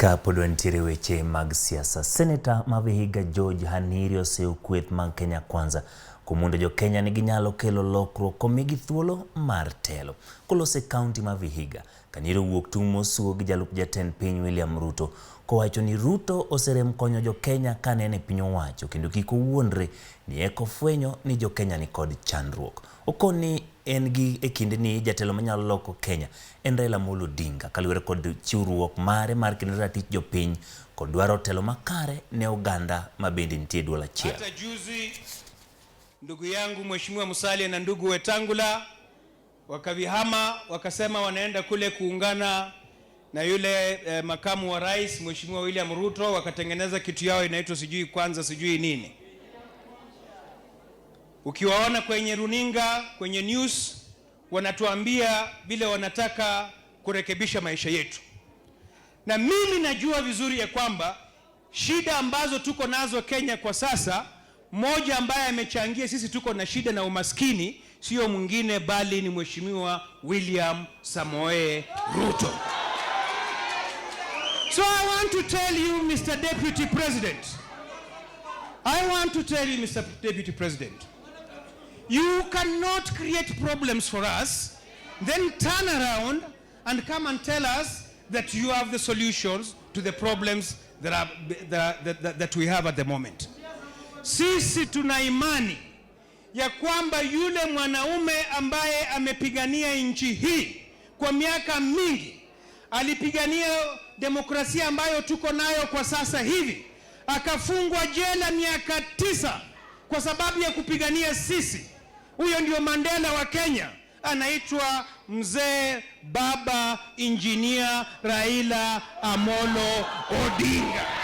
Ka pod wantiere weche mag siasa, Seneta ma Vihiga George Haniri oseyo kweth mag Kenya Kwanza kuom wuondo jo Kenya ni ginyalo kelo lokruok komigi thuolo mar telo. Koloso e kaunti ma Vihiga, Kanyiri owuok tung' mosuo gi jalup jatend piny William Ruto kowacho ni Ruto oserem konyo jo Kenya kane en e piny owacho kendo kik owuondre ni eka ofwenyo ni jo Kenya ni kod chandruok. Okoni en gi e kinde ni jatelo manyalo loko Kenya en Raila Amolo Odinga kaluwore kod chiwruok mare mar kedo ratich jopiny kod dwaro telo makare ne oganda ma bende nitie e duol achiel. Hata juzi ndugu yangu Mheshimiwa Musalia na ndugu Wetangula wakavihama wakasema wanaenda kule kuungana na yule makamu wa rais Mheshimiwa William Ruto, wakatengeneza kitu yao inaitwa sijui kwanza sijui nini. Ukiwaona kwenye runinga, kwenye news, wanatuambia vile wanataka kurekebisha maisha yetu, na mimi najua vizuri ya kwamba shida ambazo tuko nazo Kenya kwa sasa, mmoja ambaye amechangia sisi tuko na shida na umaskini sio mwingine bali ni Mheshimiwa William Samoei Ruto. So I want to tell you, Mr. Deputy President, I want to tell you, Mr. Deputy President, you cannot create problems for us, then turn around and come and tell us that you have the solutions to the problems that we have at the moment. Sisi tuna imani ya kwamba yule mwanaume ambaye amepigania nchi hii kwa miaka mingi, alipigania demokrasia ambayo tuko nayo kwa sasa hivi, akafungwa jela miaka 9 kwa sababu ya kupigania sisi. Huyo ndio Mandela wa Kenya, anaitwa Mzee Baba Injinia Raila Amolo Odinga.